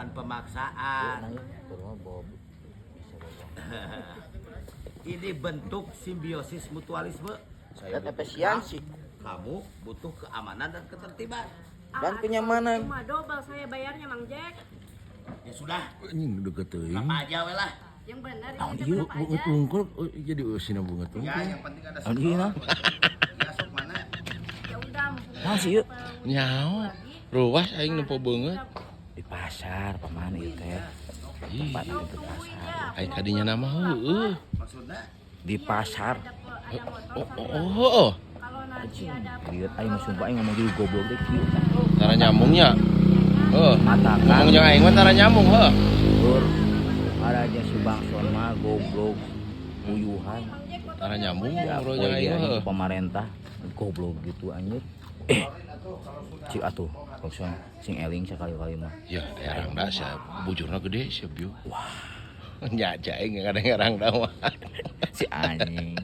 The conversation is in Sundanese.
Bukan pemaksaan. Nah, ya, bawa bisa bawa. Ini bentuk simbiosis mutualisme. Saya Dan butuh efisiensi. uang, kamu butuh keamanan dan ketertiban. Dan kenyamanan. Cuma double saya bayarnya, Mang Jack. Ya sudah, Anjing deket teuing. apa aja we lah. Yang benar Naon ini ieu? berapa Beungeut aja? wungkul, oh, jadi eusina beungeut Ya, wungkul. yang penting ada Naon ieu nah? Ya, sok mana? Ya udah, mumpung Naon sih ieu? Nyaho. Ruas aing nempo beungeut. Di pasar paman ieu teh. Ih, Tempat itu pasar. aing kadinya nama heueuh. Maksudnya Di pasar. Oh. Kalau nanti Anjing, ada lieur aing mah, sumpah aing ngomong jadi goblok teh kieu tah. Tara nyambungnya. Heuh. Matakan. Ngomong jeung aing mah tara nyambung heuh. Lur, ada aja si Bangson mah goblok puyuhan. Tara nyambung Ya, ngobrol poe jeung aing dia mah anjing heuh. ke pemerintah goblok gitu anjir. Eh. Cik atuh, Bangson sing eling sekali-kali mah. Ya, erang da sia bujurna gede sia bieu. Wah. Nya aing kadang erang da mah. Si anjing.